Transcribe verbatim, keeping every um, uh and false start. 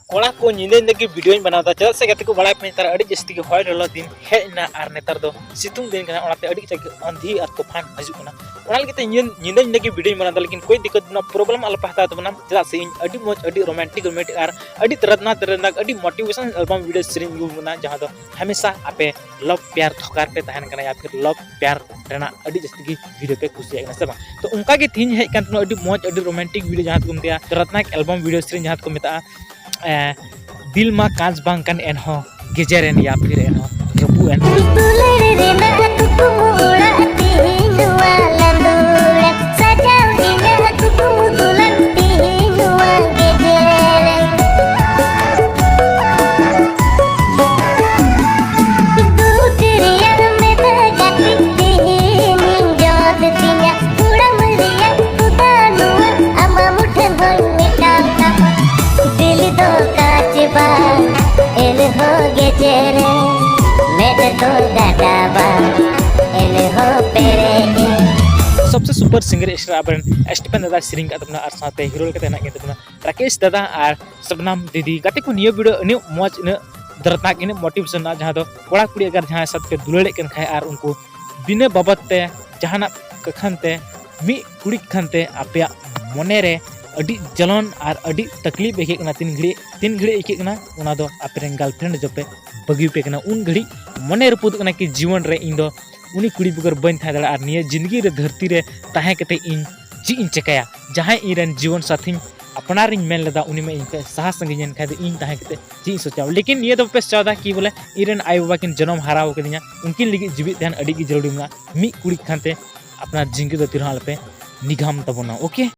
ᱠᱚᱲᱟ ᱠᱚ, ᱧᱤᱫᱟᱹ ᱧᱤᱫᱟᱹ ᱜᱮ ᱵᱷᱤᱰᱤᱭᱳᱧ ᱵᱮᱱᱟᱣ ᱮᱫᱟ, ᱪᱮᱫᱟᱜ ᱥᱮ ᱜᱟᱛᱮ ᱠᱚ, ᱵᱟᱲᱟᱭ ᱯᱮ ᱱᱮᱛᱟᱨ ᱟᱹᱰᱤ ᱡᱟᱹᱥᱛᱤ ᱜᱮ ᱦᱚᱭ ᱞᱚᱞᱚ ᱫᱤᱱ ᱦᱮᱡ ᱮᱱᱟ ᱟᱨ ᱱᱮᱛᱟᱨ ᱫᱚ ᱥᱤᱛᱩᱝ ᱫᱤᱱ ᱠᱟᱱᱟ, ᱚᱱᱟᱛᱮ ᱟᱹᱰᱤ ᱠᱟᱡᱟᱠ ᱟᱸᱫᱷᱤ ᱟᱨ ᱛᱩᱯᱷᱟᱱ ᱦᱤᱡᱩᱜ ᱠᱟᱱᱟ᱾ ᱚᱱᱟ ᱞᱟᱹᱜᱤᱫ ᱛᱮ ᱧᱤᱫᱟᱹ ᱧᱤᱫᱟᱹ ᱧᱤᱫᱟᱹ ᱜᱮ ᱵᱷᱤᱰᱤᱭᱳᱧ ᱵᱮᱱᱟᱣ ᱮᱫᱟ, ᱞᱮᱠᱤᱱ ᱠᱳᱭ ᱫᱤᱠᱠᱚᱛ ᱨᱮᱱᱟᱜ ᱯᱨᱚᱵᱞᱮᱢ ᱟᱞᱚᱯᱮ ᱦᱟᱛᱟᱣ ᱛᱟᱵᱚᱱᱟ, ᱪᱮᱫᱟᱜ ᱥᱮ ᱤᱧ ᱟᱹᱰᱤ ᱢᱚᱡᱽ, ᱟᱹᱰᱤ ᱨᱳᱢᱟᱱᱴᱤᱠ ᱨᱳᱢᱟᱱᱴᱤᱠ ᱟᱨ ᱟᱹᱰᱤ ᱫᱟᱨᱫᱽᱱᱟᱠ ᱫᱟᱨᱫᱽᱱᱟᱠ, ᱟᱹᱰᱤ ᱢᱳᱴᱤᱵᱷᱮᱥᱚᱱ ᱮᱞᱵᱟᱢ ᱵᱷᱤᱰᱤᱭᱳ ᱥᱮᱨᱮᱧ ᱟᱹᱜᱩ ᱟᱠᱟᱱᱟ, ᱡᱟᱦᱟᱸ ᱫᱚ ᱦᱟᱢᱮᱥᱟ ᱟᱯᱮ ᱞᱚᱵᱽ ᱯᱮᱭᱟᱨ ᱫᱷᱳᱠᱟ ᱨᱮᱯᱮ ᱛᱟᱦᱮᱱ ᱠᱟᱱᱟ ᱭᱟ ᱯᱷᱤᱨ ᱞᱚᱵᱽ ᱯᱮᱭᱟᱨ ᱨᱮᱱᱟᱜ ᱟᱹᱰᱤ ᱡᱟᱹᱥᱛᱤ ᱜᱮ ᱵᱷᱤᱰᱤᱭᱳ ᱯᱮ ᱠᱩᱥᱤᱭᱟᱜ ᱠᱟᱱᱟ, ᱥᱮ ᱵᱟᱝ? ᱛᱚ ᱚᱱᱠᱟ ᱜᱮ ᱛᱮᱦᱮᱧ ᱦᱮᱡ ᱠᱟᱱ ᱛᱟᱵᱚᱱᱟ ᱟᱹᱰᱤ ᱢᱚᱡᱽ, ᱟᱹᱰᱤ ᱨᱳᱢᱟᱱᱴᱤᱠ ᱵᱷᱤᱰᱤᱭᱳ, ᱡᱟᱦᱟᱸ ᱫᱚᱠᱚ ᱢᱮᱛᱟᱜᱼᱟ ᱫᱟᱨᱫᱽᱱᱟᱠ ᱮᱞᱵᱟᱢ ᱵᱷᱤᱰᱤᱭᱳ ᱥᱮᱨᱮᱧ, ᱡᱟᱦᱟᱸ ᱫᱚᱠᱚ ᱢᱮᱛᱟᱜᱼᱟ ᱮ, ᱫᱤᱞ ᱢᱟ ᱠᱟᱸᱪ ᱵᱟᱝ ᱠᱟᱱ ᱮᱱᱦᱚᱸ ᱜᱮᱡᱮᱨᱮᱱ ᱭᱟ ᱯᱷᱤᱨ ᱮᱱᱦᱚᱸ ᱨᱟᱹᱯᱩᱫ ᱮᱱ᱾ ᱫᱩᱞᱟᱹᱲ ᱨᱮᱱᱟᱜ ᱠᱩᱠᱢᱩ ᱚᱲᱟᱜ ᱛᱮᱦᱮᱧ ᱱᱚᱣᱟ ᱞᱟᱸᱫᱩᱲ, ᱥᱟᱡᱟᱣ ᱨᱮᱱᱟᱜ ᱠᱩᱠᱢᱩ ᱫᱩᱞᱟᱹᱲ ᱛᱮᱦᱮᱧ ᱱᱚᱣᱟ ᱜᱮᱡᱮᱨ᱾ ᱫᱩᱠ ᱨᱮᱭᱟᱜ ᱢᱮᱫ ᱜᱟᱛᱮ ᱛᱮᱦᱮᱧ ᱡᱚᱫ ᱛᱤᱧᱟ, ᱠᱩᱲᱟᱹᱢ ᱨᱮᱭᱟᱜ ᱠᱩᱫᱟ ᱱᱚᱣᱟ ᱟᱢᱟᱜ ᱢᱩᱴᱷᱟᱹᱱ ᱦᱚᱸᱧ ᱢᱮᱴᱟᱣ ᱛᱟᱢᱟ᱾ ᱫᱤᱞ ᱫᱚ ᱠᱟᱸᱪ ᱵᱟᱝ, ᱮᱱᱦᱚᱸ ᱜᱮᱡᱮᱨ, ᱢᱮᱫ ᱫᱚ ᱜᱟᱰᱟ ᱵᱟᱝ, ᱮᱱᱦᱚᱸ ᱯᱮᱨᱮᱡ᱾ सबसे सुपर सिंगर ᱮᱥᱴᱟᱨ ᱟᱵᱚᱨᱮᱱ ᱥᱴᱤᱯᱷᱮᱱ ᱫᱟᱫᱟ ᱥᱮᱨᱮᱧ ᱠᱟᱫ ᱛᱟᱵᱚᱱᱟ ᱟᱨ ᱥᱟᱶᱛᱮ ᱦᱤᱨᱳ ᱞᱮᱠᱟᱛᱮ ᱦᱮᱱᱟᱜ ᱠᱤᱱ ᱛᱟᱵᱚᱱᱟ ᱨᱟᱠᱮᱥ ᱫᱟᱫᱟ ᱟᱨ ᱥᱚᱵᱱᱟᱢ ᱫᱤᱫᱤ᱾ ᱜᱟᱛᱮ ᱠᱚ, ᱱᱤᱭᱟᱹ ᱵᱷᱤᱰᱤᱭᱳ ᱤᱱᱟᱹᱜ ᱢᱚᱡᱽ, ᱤᱱᱟᱹᱜ ᱫᱟᱨᱫᱽᱱᱟᱠ, ᱤᱱᱟᱹᱜ ᱢᱳᱴᱤᱵᱷᱮᱥᱚᱱ ᱨᱮᱱᱟᱜ, ᱡᱟᱦᱟᱸ ᱫᱚ ᱠᱚᱲᱟ ᱠᱩᱲᱤ ᱟᱜᱟᱨ ᱡᱟᱦᱟᱸᱭ ᱥᱟᱛ ᱯᱮ ᱫᱩᱞᱟᱹᱲᱮᱫ ᱠᱟᱱ ᱠᱷᱟᱡ ᱟᱨ ᱩᱱᱠᱩ ᱵᱤᱱᱟᱹ ᱵᱟᱵᱚᱫ ᱛᱮ ᱡᱟᱦᱟᱱᱟᱜ ᱠᱟᱠᱷᱟᱱ ᱛᱮ ᱢᱤᱫ ᱠᱩᱲᱤ ᱠᱷᱟᱱ ᱛᱮ ᱟᱯᱮᱭᱟᱜ ᱢᱚᱱᱮ ᱨᱮ ᱟᱹᱰᱤ ᱡᱟᱞᱚᱱ ᱟᱨ ᱟᱹᱰᱤ ᱛᱟᱠᱞᱤᱯ ᱟᱹᱭᱠᱟᱹᱜ ᱠᱟᱱᱟ, ᱛᱤᱱ ᱜᱷᱟᱹᱲᱤᱡ ᱛᱤᱱ ᱜᱷᱟᱹᱲᱤᱡ ᱟᱹᱭᱠᱟᱹᱜ ᱠᱟᱱᱟ, ᱚᱱᱟ ᱫᱚ ᱟᱯᱮ ᱨᱮᱱ ᱜᱟᱨᱞᱯᱷᱨᱮᱱᱰ ᱡᱚᱯᱮ ᱵᱟᱹᱜᱤ ᱯᱮ ᱠᱟᱱᱟ᱾ ᱩᱱ ᱜᱷᱟᱹᱲᱤᱡ ᱢᱚᱱᱮ ᱨᱟᱹᱯᱩᱫᱚᱜ ᱠᱟᱱᱟ ᱠᱤ ᱡᱤᱭᱚᱱ ᱨᱮ ᱤᱧ ᱫᱚ ᱩᱱᱤ ᱠᱩᱲᱤ ᱵᱮᱜᱚᱨ ᱵᱟᱹᱧ ᱛᱟᱦᱮᱸ ᱫᱟᱲᱮᱭᱟᱜᱼᱟ, ᱟᱨ ᱱᱤᱭᱟᱹ ᱡᱤᱱᱫᱮᱜᱤ ᱨᱮ ᱫᱷᱟᱹᱨᱛᱤ ᱨᱮ ᱛᱟᱦᱮᱸ ᱠᱟᱛᱮ ᱤᱧ ᱪᱮᱫ ᱤᱧ ᱪᱮᱠᱟᱭᱟ? ᱡᱟᱦᱟᱸᱭ ᱤᱧ ᱨᱮᱱ ᱡᱤᱵᱚᱱ ᱥᱟᱛᱷᱤᱧ ᱟᱯᱱᱟᱨᱤᱧ ᱢᱮᱱ ᱞᱮᱫᱟ, ᱩᱱᱤ ᱢᱟ ᱤᱧ ᱠᱷᱚᱱ ᱥᱟᱦᱟ ᱥᱟᱺᱜᱤᱧ ᱮᱱ ᱠᱷᱟᱡ ᱫᱚ ᱤᱧ ᱛᱟᱦᱮᱸ ᱠᱟᱛᱮ ᱪᱮᱫ ᱤᱧ ᱥᱚᱪᱟᱣᱟ? ᱞᱮᱠᱤᱱ ᱱᱤᱭᱟᱹ ᱫᱚ ᱵᱟᱯᱮ ᱥᱚᱪᱟᱣ ᱮᱫᱟ ᱠᱤ ᱵᱚᱞᱮ ᱤᱧ ᱨᱮᱱ ᱟᱭᱳ ᱵᱟᱵᱟ ᱠᱤᱱ ᱡᱚᱱᱚᱢ ᱦᱟᱨᱟ ᱟᱠᱟᱫᱤᱧᱟ, ᱩᱱᱠᱤᱱ ᱞᱟᱹᱜᱤᱫ ᱡᱤᱣᱤᱫ ᱛᱟᱦᱮᱱ ᱟᱹᱰᱤ ᱜᱮ ᱡᱟᱹᱨᱩᱲᱤ ᱢᱮᱱᱟᱜᱼᱟ᱾ ᱢᱤᱫ ᱠᱩᱲᱤ ᱠᱷᱟᱱ ᱛᱮ ᱟᱯᱱᱟᱨ ᱡᱤᱱᱫᱮᱜᱤ ᱫᱚ ᱛᱤᱨᱦᱚᱸ ᱟᱞᱚᱯᱮ ᱱᱤᱜᱷᱟᱢ ᱛᱟᱵᱚᱱᱟ, ᱳᱠᱮ?